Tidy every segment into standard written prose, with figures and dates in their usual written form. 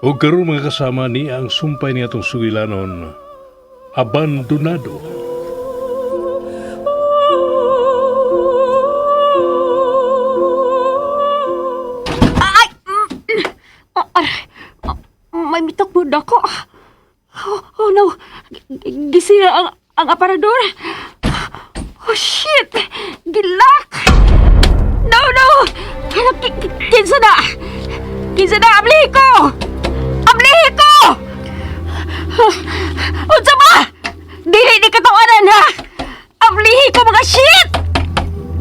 O karon, mga kasama, ni ang sumpay ni atong sugilanon, Abandonado. Ay! Ah, aray. Ah, may mitak po dako. Oh, oh no. Gisira ang aparador. Oh shit! Gilak! No, no! Kinsa na? Kinsa na? Ablihi ko! Ablihi ko! Unsa ba? Dili ni katawanan ha! Ablihi ko, mga shit!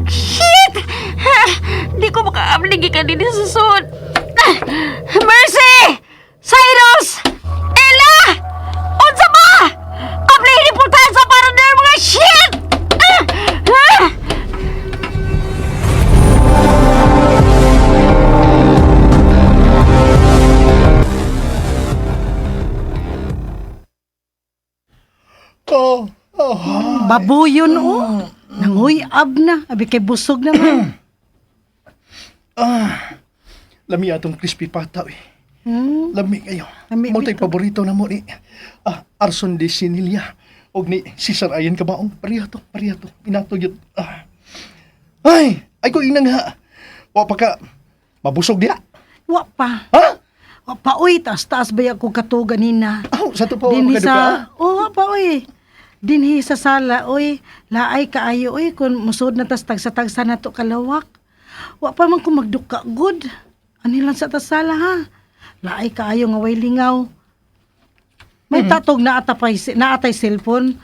Shit! Di ko makaabli gikan dinhi sa sud. Mercy! Cyrus! Ella! Unsa ba? Abli ni pultahan sa parador, mga shit! Ah! Oh, oh. Babuyon oh. Nanguyab na. Abi kay busog naman. Ah, lami atong crispy pata eh. Lami kayo. Lami, Mo tay bitaw. paborito na mo ni Arson de Sinilia og ni Cesar Ayan Kabaong. Pareha to, pareha to. Inato yun. Ah. Ay, ay ko inang ha. Wa pa ka mabusog diha. Wa pa. Ha? Wa pa oy, taas-taas ba ko kato ganina. Aw, sa to pa wa Dinhi makaduka, ah? sa Oh, wa pa oy. Dinhi sa sala oy, laay kaayo oy kun musod na tas tagsa-tagsa na to kalawak. Wa pa man ko magduka good. Ani lang sa tas sala ha. Laay kaayo nga way lingaw. May tatog na atapay na atay cellphone.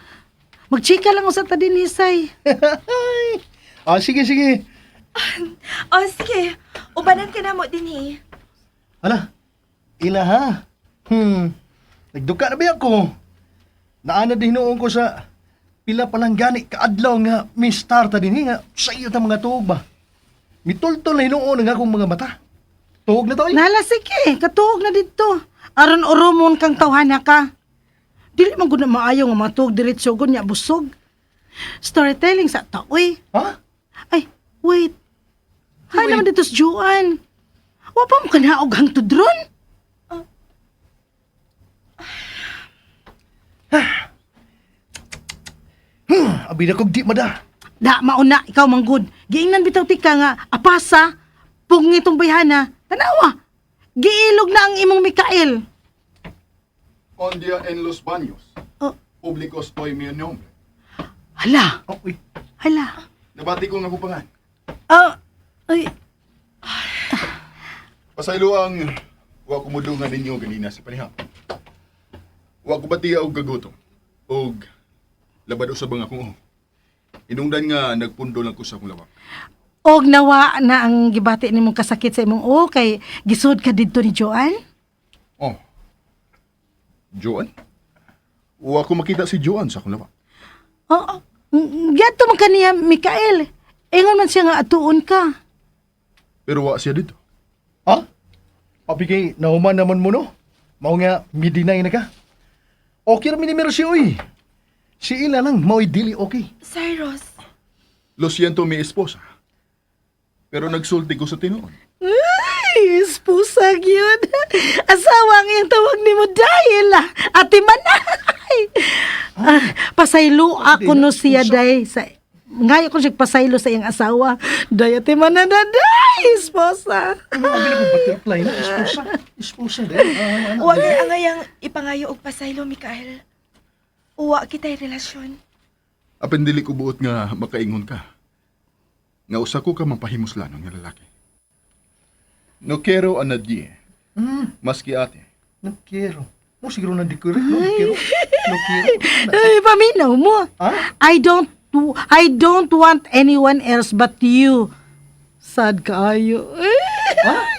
Magchika lang usa ta dinhi say. Ay. Ah, sige, sige. Oh, sige. Ubanan ka na mo din eh. Ala, ila ha. Nagduka na ba ako? Naana din noon ko sa pila pa lang gani kaadlaw nga mi star ta din nga sa iyo ta mga tuog ba. Mitultol na hinuon ang akong mga mata. Tuog na to ay. Nala sige, katuog na didto. Aron oromon kang tawhana ka. Dili man gud na maayo nga matuog diretso gud nya busog. Storytelling sa taoy. Ha? Ay, wait. Hay naman dito sa Juan. Wa pa mo kanaog hangtod ron. Abi na kog di mada. Da mauna ikaw man gud. Giingnan bitaw tika nga apasa pung itong bayhana. Tanawa. Giilog na ang imong Mikael. Un día en los baños Oh, públicos hoy mi nombre. hala, Oh, uy. hala. Nabati ko nga kupangan. Ah, ay, Pasaylo ang wa kumudungan ninyo ganina sa panihap. Wa ko batiya og gagutom. Og labad usab ang akong uho. Inungdan nga nagpundo lang ko sa akong lawak. Og nawa na ang gibati nimong kasakit sa imong o kay gisud ka didto ni Joan? Oh. Joan? Wa ko makita si Joan sa akong lawak. Oo. Giadto man kaniya Mikael. Ingon man siya nga atuon ka. Pero wa siya dito. Ha? Abi kay nahuman naman mo no. Mao nga midinay na ka. Okay ra mi ni Mercy oy. Si ila lang mao'y dili okay. Cyrus. Lo siento mi esposa. Pero nagsulti ko sa tinuod. Ay, esposa yun. Asawa ang iyang tawag nimo dahil ah. Ate man. Ay. Ah, pasaylo ako no siya day sa ngayo ko siya pasaylo sa iyang asawa. Day ate man na day, esposa. Ano ang ko butterfly na esposa. Esposa din. Ah, Wa kay angayang ipangayo og pasaylo, Mikael. Uwa kita'y relasyon. Apan dili ko buot nga makaingon ka. Nga usa ko ka mapahimuslanon nga lalaki. No quiero a nadie. Maski ate. No quiero. Mo siguro na di ko rin. No quiero. No quiero. Ay, paminaw mo. Ha? I don't want anyone else but you. Sad kaayo.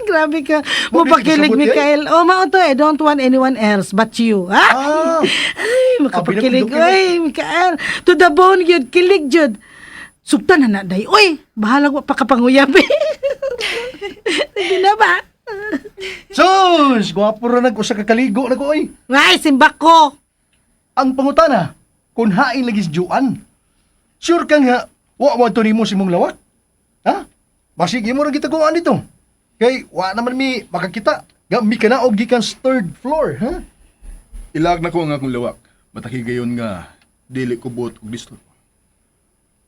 Grabe ka. Mo, di Mapakilig, kasabot yan? Mikael. Oh, mao to. I don't want anyone else but you. Ha? Ah! Ay, makapakilig. Abi na kung Ay, Mikael. To the bone, yun. Kilig, jud. Sugtan na na, day. Uy, bahala wa pa kapanguyab. Sige na ba? Sus! Gwapo ra nag usa ka kaligo na ko oy. Ay, simbak ko. Ang pangutana, kung hain lagi si Juan. Sure ka nga, wa mo to nimo si mong lawak. Ha? Basig imo ra gitaguan dito. Kay wa naman mi makakita. Nga mikanaog gikan sa third floor, ha? Ilag na ko ang akong lawak. Matahigayon nga dili ko buot og disturbo.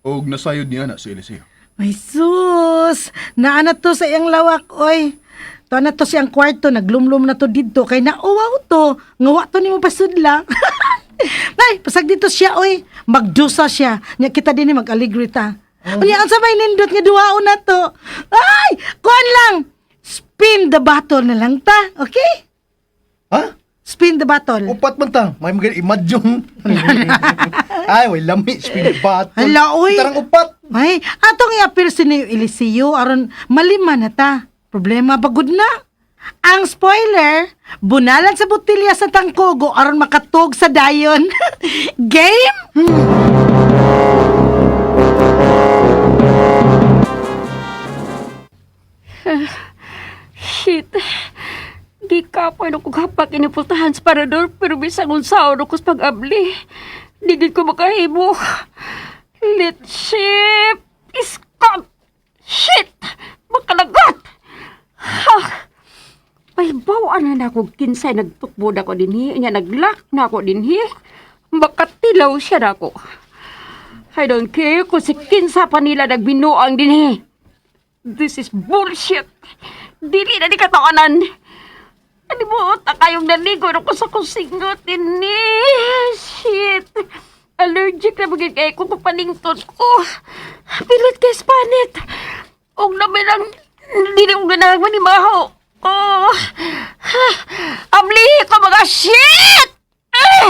Og nasayod niya na si Eliseo. Ay sus, naa na to sa iyang lawak, oy. To na to siyang kwarto, naglumlum na to didto kay nauwaw to. Nga wa to nimo pasudla. Nay, pasag dito siya, oy. Magdusa siya. Nya kita din mag-aligri ta. Unya ang sabay nindot nga duwaon na to. Ay, kuan lang. Spin the bottle na lang ta, okay? Ha? Spin the bottle. Upat man ta. May mga imadyong. Ay, way lami. Spin bottle. Hala, oy. Tarang upat. Ay, atong i-appeal si Neo Eliseo aron malima na ta. Problema bagud na. Ang spoiler, bunalan sa botilya sa tangkogo aron makatug sa dayon. Game? Shit. Gikapoy na ko kapak inipultahan sa parador pero bisang unsaon ako sa pag-abli. Di gid ko makahimo. Litship! Iskap! Shit! Makalagot! Ha! May bawaan na ako kinsay nagtukbo na ko dinhi, nya naglock na ako dinhi. Makatilaw siya na ako. I don't care kung si kinsa pa nila nagbinuang dinhi. This is bullshit. Dili na ni katawanan. Ano mo, kayong naligo na ko sa kusingot ini. Shit. Allergic na magiging kay ko panington ko. Pilit kay Spanet. Og namin lang, dili ko ganahan ni Maho. Oh. Amlihi ko mga shit! Eh!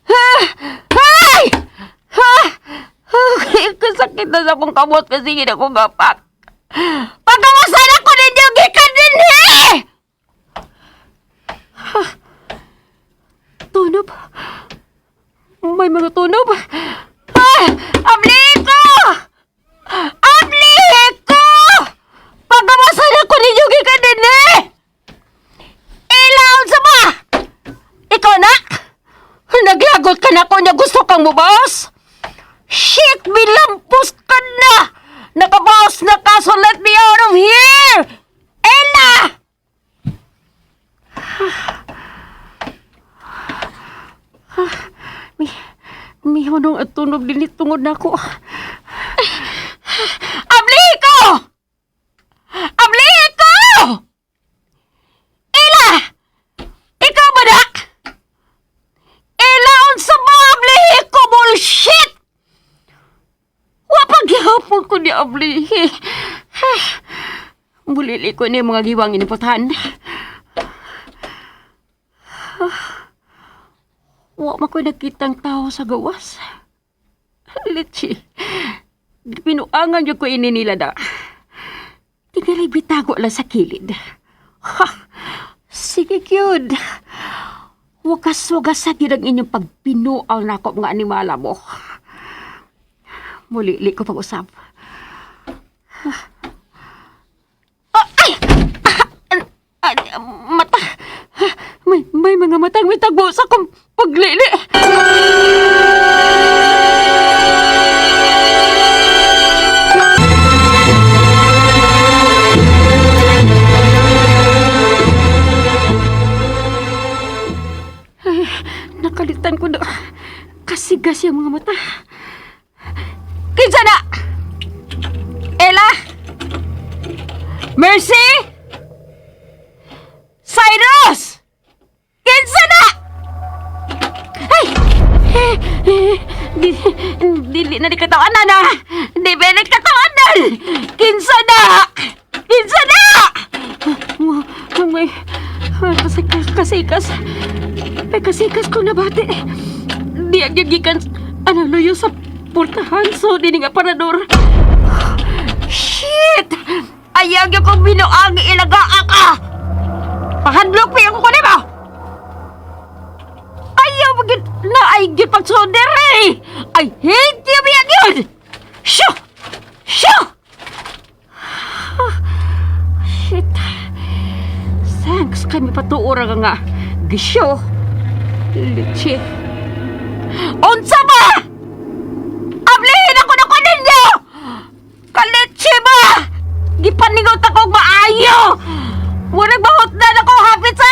Ah! Ay! Ha! Kasakit na sa akong kamot kasi hindi ako gapak. Pagawasan ako ninyo, gikan din eh! Tunob. May mga tunob. Ah! Amli ko! Amli ko! Pagawasan ako ninyo, gikan din eh! Ilaon sa ba? Ikaw na? Naglagot ka na ko niya gusto kang mubaos? Shit! Bilampos ka na! Nakabaos na ka, so let me out of here! Ella! Mi, mihunong at tunog din tungod na ako. Abli ko! Abli ko! Ella! Ikaw ba na? Ella, unsa ba ablihi ko, bullshit! Wa paghihapon ko ni ablihi. Mulili ko ni mga giwang iniputan. Wa man ko'y nakitang tao sa gawas. Litsi. Pinuangan niyo ko ini nila da. Tingalay bitago lang sa kilid. Ha! Sige, cute. Wagas-wagas sa ang inyong pagpinuang na ako mga animala mo. Muli-li ko pag-usap. Ah, ay! Ah, ah, mata! May mga matang may tagbo sa akong paglili. Ay, nakalitan ko na. Kasigas yung mga mata. Kinsa na? Ella? Mercy? Cyrus! Kinsa na? Ay! Eh, eh, Di, dili na ni katawanan na! Di ba ni katawanan? Kinsa na? Kinsa na? May, kasikas, kasikas. May kasikas ko nabati. Di ang gikan, ano luyo sa pultahan, so di nga parador. Shit! Ayaw yung kong binuang ilaga ka! Pahadlok pa yung kukunin mo! Ayaw magin na ay gyud pagsunder eh! I hate you biya yun! Shoo! Shoo! Ah, shit. Thanks kami patuora ka nga. Gisyo. Litsi. Unsa ba? Ablihin ako na kunin niyo! Kalitsi ba? Gipaningot ako maayo! Murag bahot na ako hapit sa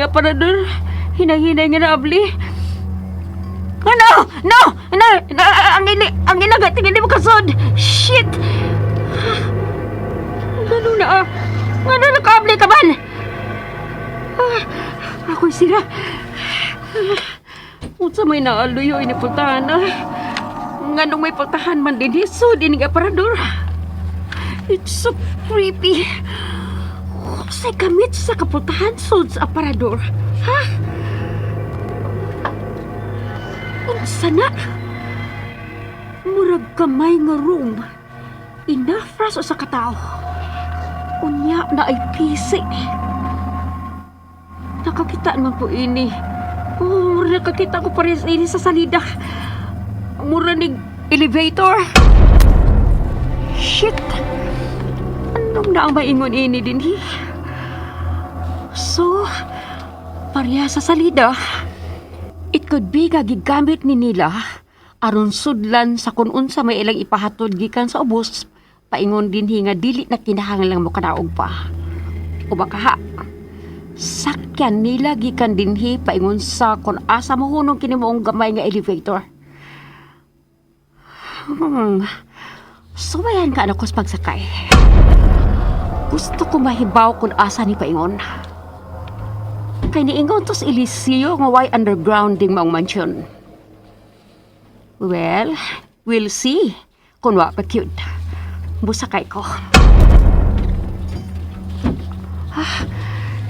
aparador. Hinay-hinay nga naabli. Ano? No! No! No! Ang ili, ang ilaga, tingin mo kasod! Shit! Ano na ah? Ano nakaabli ka man? Ah, ako'y sira. Unsa may naaluyo ini pultahan ah. Nganong may pultahan man din so din nga aparador. It's so creepy. Unsay gamit sa kapultahan sud sa aparador? Ha? Unsa na? Murag gamay nga room. Enough ra sa usa ka tawo. Unya na ay PC. Nakakita naman po ini. Oh, mura nakakita ko parehas ini sa salida. Mura nig elevator. Shit! Anong na ang maingon ini din, hi? So, pareha sa salida, it could be nga gigamit ni nila aron sudlan sa kung unsa may ilang ipahatod gikan sa ubos, paingon din hi nga dili na kinahanglang mo kanaog pa. O baka ha, sakyan nila gikan dinhi paingon sa kung asa mo hunong kini moong gamay nga elevator. Suwayan ka na ko sa pagsakay. Gusto ko mahibaw kung asa ni paingon. Kay niingon to sa Eliseo nga way underground ding maong mansion. Well, we'll see kung wa pa cute. Busakay ko. Ah,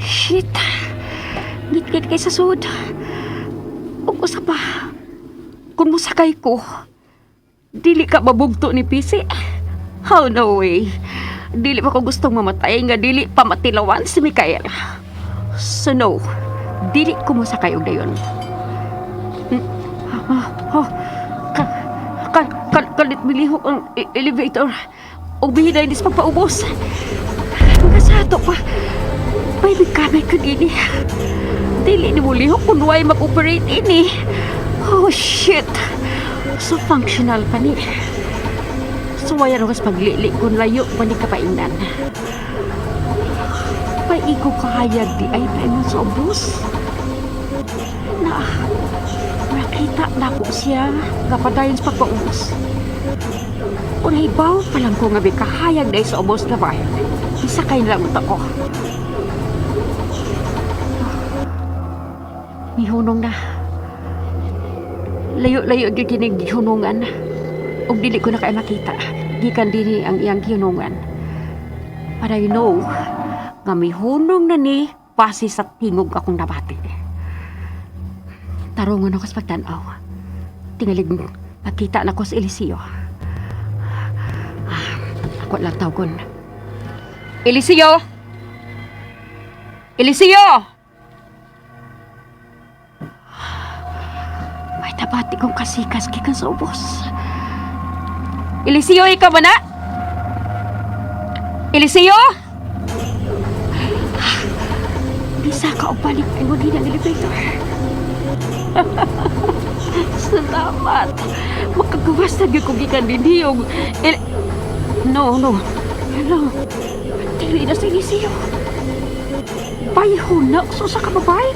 shit. Ngitngit kay sa sud. Ug usa pa. Kung musakay ko, dili ka mabugto ni PC. Oh, no way. Dili pa ko gustong mamatay nga dili pa matilawan si Mikael. So no, dili ko mosakay og dayon. Ah, oh, ka, ka, ka, kalit milihok ang elevator. Og bihinay nis pagpaubos. Mga sato pa. May bikamay ka dini. Dili ni mo lihok kung way mag-operate ini. Oh, shit. So functional pa ni. Suwayan ako sa paglili kung layo pa ni kapaingnan. Paigo kahayag di ay paingon sa ubos. Na, nakita na ko siya kapadayon sa pagpaubos. Unay baw pa lang ko nga may kahayag dahil sa ubos na ba. Isakay na lang utak ko. Mihunong na. Layo-layo gyud kinig gihunungan. Ug dili ko na kay makita. Gikan dinhi ang iyang gihunungan. But I know nga mihunong na ni base sa tingog akong nabati. Tarungon ako sa pagtan-aw. Tingalig makita na ko sa Eliseo. Ah, ako lang tawgon. Eliseo! Eliseo! May nabati kong kasikas gikan sa ubos. Eliseo, ikaw ba na? Eliseo? Bisa ka o balik ay wag ng elevator. Salamat. Makagawas na gyud ko gikan dinhi og No, no. Hello. Dili na sa Eliseo. Bayho na so sa kababay.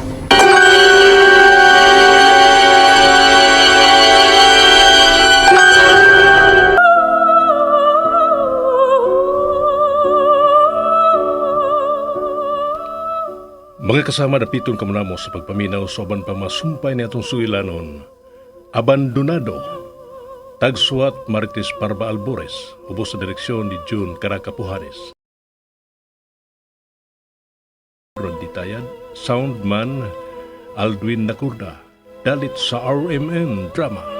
Mga kasama, dapiton kamo sa pagpaminaw sa uban pa masumpay ni atong sugilanon, Abandonado. Tagsuwat Marites Parba Albores, ubos sa direksyon ni June Caracapujanes. Ron Ditayad, Soundman Aldwin Nakurda, dalit sa RMN Drama.